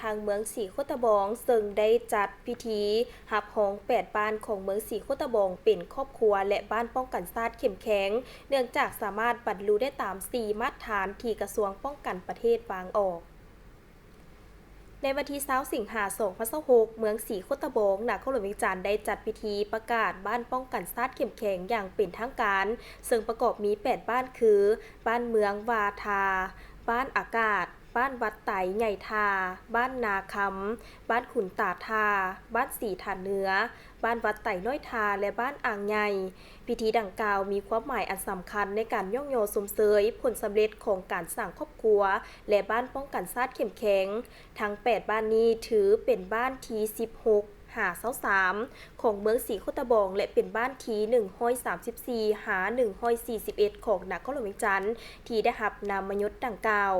ທາງເມືອງສີໂຄດຕະບອງ ເຊິ່ງໄດ້ຈັດພິທີຮັບຮອງແປດບ້ານຂອງເມືອງສີໂຄດຕະບອງ ເປັນຄອບຄົວ ແລະ ບ້ານປ້ອງກັນຊາດເຂັ້ມແຂງ ເນື່ອງຈາກສາມາດບັນລຸໄດ້ຕາມສີ່ມາດຖານທີ່ກະຊວງປ້ອງກັນປະເທດວາງອອກ. ໃນວັນທີຊາວ ສິງຫາ ສອງພັນຊາວຫົກ ເມືອງສີໂຄດຕະບອງ ນະຄອນຫຼວງວຽງຈັນ ໄດ້ຈັດພິທີປະກາດບ້ານປ້ອງກັນຊາດເຂັ້ມແຂງຢ່າງເປັນທາງການ, ເຊິ່ງປະກອບມີແປດບ້ານຄື ບ້ານເມືອງວາທາ, ບ້ານອາກາດ, ບ້ານວັດໄຕໃຫຍ່ທ່າ, ບ້ານນາຄຳ, ບ້ານຂຸນຕາທ່າ, ບ້ານສີທ່າເໜືອ, ບ້ານວັດໄຕນ້ອຍທ່າ ແລະ ບ້ານອ່າງໃຫຍ່. ພິທີດັ່ງກ່າວມີຄວາມໝາຍອັນສຳຄັນໃນການຍ້ອງຍໍຊົມເຊີຍຜົນສຳເລັດຂອງການສ້າງຄອບຄົວ ແລະ ບ້ານປ້ອງກັນຊາດເຂັ້ມແຂງ. ທັງແປດບ້ານນີ້ຖືເປັນບ້ານທີສິບຫົກຫາຊາວສາມ ຂອງເມືອງສີໂຄດຕະບອງ ແລະ ເປັນບ້ານທີໜຶ່ງຮ້ອຍສາມສິບສີ່ຫາໜຶ່ງຮ້ອຍສີ່ສິບເອັດ ຂອງນະຄອນຫຼວງວຽງຈັນ ທີ່ໄດ້ຮັບນາມມະຍົດດັ່ງກ່າວ.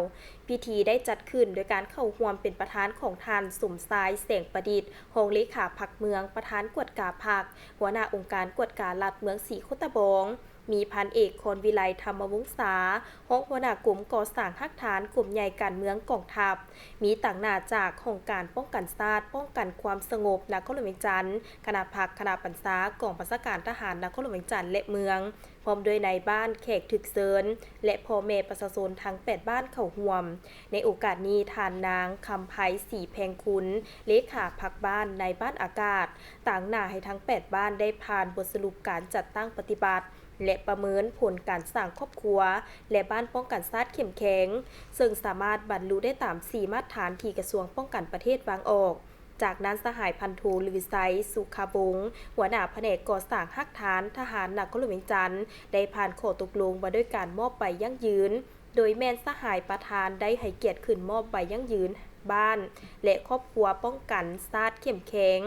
ພິທີໄດ້ຈັດຂຶ້ນໂດຍການເຂົ້າຮ່ວມເປັນປະທານຂອງທ່ານ ສົມຊາຍ ແສງປະດິດ ຮອງເລຂາພັກເມືອງ, ປະທານກວດກາພັກ, ຫົວໜ້າອົງການກວດກາລັດເມືອງສີໂຄດຕະບອງ, ມີພັນເອກ ຄອນວິໄລ ທຳມະວົງສາ, ຮອງຫົວໜ້າກົມກໍ່ສ້າງຮາກຖານ ກົມໃຫຍ່ການເມືອງກອງທັບ, ມີຕາງໜ້າຈາກຫ້ອງການປ້ອງກັນຊາດ, ປ້ອງກັນຄວາມສະຫງົບນະຄອນຫຼວງວຽງຈັນ, ຄະນະພັກ, ຄະນະບັນຊາກອງບັນຊາການທະຫານນະຄອນຫຼວງວຽງຈັນ ແລະ ເມືອງ, ພ້ອມດ້ວຍນາຍບ້ານ, ແຂກຖືກເຊີນ ແລະ ພໍ່ແມ່ປະຊາຊົນທັງແປດບ້ານເຂົ້າຮ່ວມ. ໃນໂອກາດນີ້, ທ່ານນາງ ຄຳໄພ ສີແພງຄຸນ ເລຂາພັກບ້ານ ນາຍບ້ານອາກາດ ຕາງໜ້າໃຫ້ທັງແປດບ້ານໄດ້ຜ່ານບົດສະຫຼຸບການຈັດຕັ້ງປະຕິບັດ ແລະ ປະເມີນຜົນການສ້າງຄອບຄົວ ແລະ ບ້ານປ້ອງກັນຊາດເຂັ້ມແຂງ, ເຊິ່ງສາມາດບັນລຸໄດ້ຕາມສີ່ມາດຖານທີ່ກະຊວງປ້ອງກັນປະເທດວາງອອກ. ຈາກນັ້ນ ສະຫາຍ ພັນໂທ ລືໄຊ ສຸຂະວົງ ຫົວໜ້າພະແນກກໍ່ສ້າງຮາກຖານທະຫານນະຄອນຫຼວງວຽງຈັນ ໄດ້ຜ່ານຂໍ້ຕົກລົງວ່າດ້ວຍການມອບໃບຢັ້ງຢືນ, ໂດຍແມ່ນສະຫາຍປະທານໄດ້ໃຫ້ກຽດຂຶ້ນມອບໃບຢັ້ງຢືນບ້ານ ແລະ ຄອບຄົວປ້ອງກັນຊາດເຂັ້ມແຂງ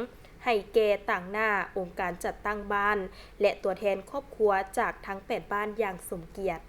ໃຫ້ແກ່ຕາງໜ້າອົງການຈັດຕັ້ງບ້ານ ແລະ ຕົວແທນຄອບຄົວຈາກທັງແປດບ້ານຢ່າງສົມກຽດ.